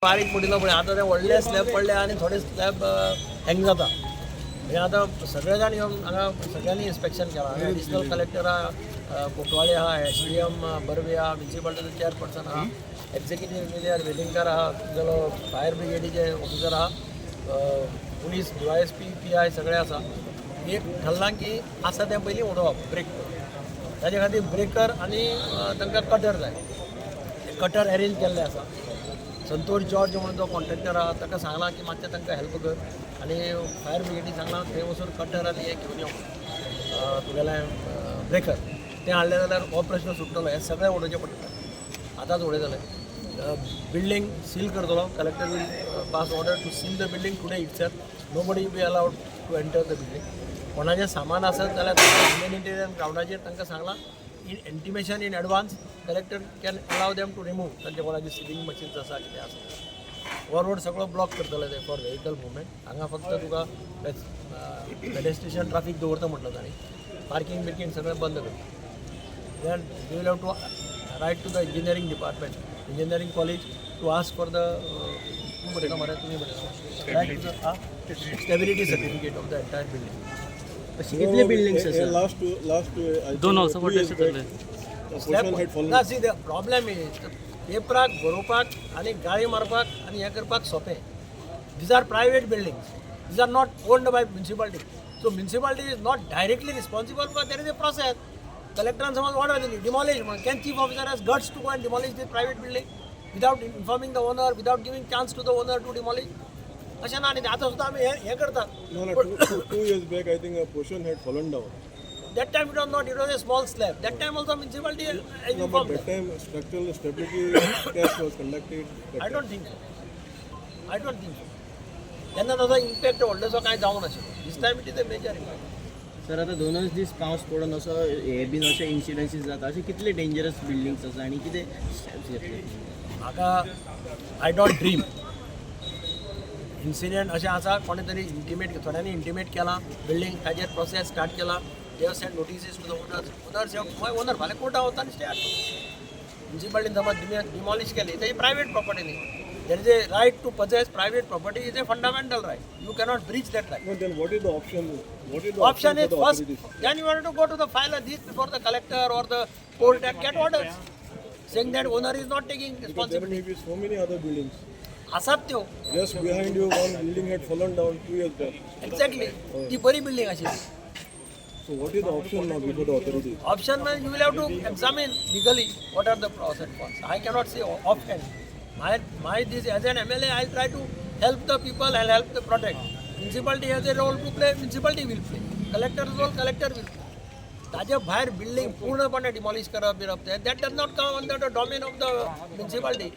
बारीक पडिल्लो पळय, आतां ते व्हडले स्लॅब पडले आनी थोडे स्लॅब हँग जाता. म्हणजे आतां सगळे जाण येवन हांगा सगळ्यांनी इन्स्पेक्शन केलां. एडिशनल कलेक्टर आहा, कोतवाळे आहा, एसडीएम बर्वे आहा, म्युन्सिपालिटीचो चेअरपर्सन आहा, एक्झिक्युटीव इंजिनियर वेलिंगकार आहा, तुमगेलो फायर ब्रिगेडीचे ऑफिसर आहा, पुलीस, डीवायएसपी, पीआय सगळे आसा. एक ठरलां की आसा तें पयलीं उडोवप, ब्रेक. ताजे खातीर ब्रेकर आनी तांकां कटर जाय. कटर अरेंज केल्ले आसा. संतोष जॉर्ज म्हणून जो कॉन्ट्रॅक्टर आहा, ताका सांगलां की मातशें तांकां हेल्प कर आनी फायर ब्रिगेडीक सांगलां थंय वचून कटर आनी हें घेवन यो, तुगेलें ब्रेकर तें हाडलें जाल्यार हो प्रश्न सुट्टलो. हें सगळें उडोवचें पडटा, आतांच उडयतले. बिल्डींग सील करतलो. Collector will pass order to seal the building today itself. Nobody be allowed to enter the building. कोणाचें सामान आसत जाल्यार ह्युमॅनिटेरियन ग्रावंडाचेर तांकां सांगलां, in intimation in advance collector can allow them to remove तांचे कोणाचे सिलिंग मशीन्स आसा, कितें आसा. हो रोड सगळो ब्लॉक करतले ते फॉर व्हेकल मुवमेंट. हांगा फक्त तुका पेडेस्ट्रियन ट्राफीक दवरता म्हटलं तांणी. पार्किंग बिर्किंग सगळें बंद करता. Then you will have to write to the engineering department, engineering college, to ask for the तूं बरयता मरे, तुमी बरयता, write to the stability certificate of the entire building. अशी कितले बिल्डिंग्स आसा? Last two, I दोन think, वर्सां 2 years फाटीं back, a portion had fallen. ना, सी, the problem is पेपराक बरोवपाक आनी गाळी मारपाक आनी हें करपाक सोंपें. These are private buildings. These are not owned by municipality, so municipality is not directly responsible for. There is a process. कलेक्टरान समज ऑर्डर दिली डिमॉलिश म्हणून, can chief officer has guts to go and demolish this private building without informing the owner, without giving chance to the owner to demolish? अशें ना. आनी आतां सुद्दां आमी हें हें करतात. No, 2 years back, I think a portion had fallen down. That time it was not, it was a small slab. That time also municipality No, but informed. That time structural stability test was conducted. That I don't think so. I don't think so. तेन्ना ताजो impact व्हडलोसो कांय जावंक नाशिल्लो. This time it is a major impact. Sir, आता दोनच दीस पावस पडून असो हे बीन अशे इन्सिडन्सीस जाता. अशे कितले डेंजरस बिल्डिंग्स आसा आनी कितें स्टेप्स घेतले? म्हाका I don't dream. Incident अशें आसा, कोणे तरी इंटिमेट, थोड्यांनी इंटिमेट केलां बिल्डींग, ताजेर प्रोसेस स्टार्ट केला. They have send notices to the owners. Owners have owner फाल्यां कोर्टा वता आनी स्टे हाडटा. म्युन्सिपालिटीन समज डिमॉलिश केली, तेजी प्रायवेट प्रॉपर्टी न्ही. There is a right to possess private property is a fundamental right. You cannot breach that right. No, then what is the option? What is the Option option is for the first, authorities? Then you have to go to the file this before the collector or the court and get orders saying that owner is not taking Because there responsibility. May be so many other buildings. आसात त्यो. Just behind you, one building had fallen down 2 years back. Exactly, ती बरी building आशिल्ली. So what is the option now before the authorities? Option म्हणजे you will have to examine legally what are the pros and cons. I cannot say off hand. My this as an MLA, I try to help the people and help the protect. Municipality has a role to play, municipality will play. Collector role, collector will play. ताजे भायर building पूर्णपणे demolish करप बिरप तें, that does not come under the domain of the municipality.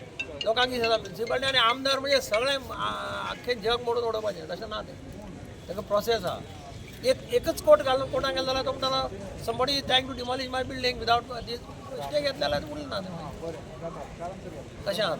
लोकांक कितें जाता, municipality आनी आमदार म्हणजे सगळें आख्खें जग मोडून उडोवपाचें, तशें ना तें. ताका प्रोसेस आहा. एक एकच कोर्ट घालून कोर्टान गेलो जाल्यार तो म्हणटलो, somebody is trying to demolish my building without this. Stay घेतले जाल्यार उरलें ना तें. तशें आहा.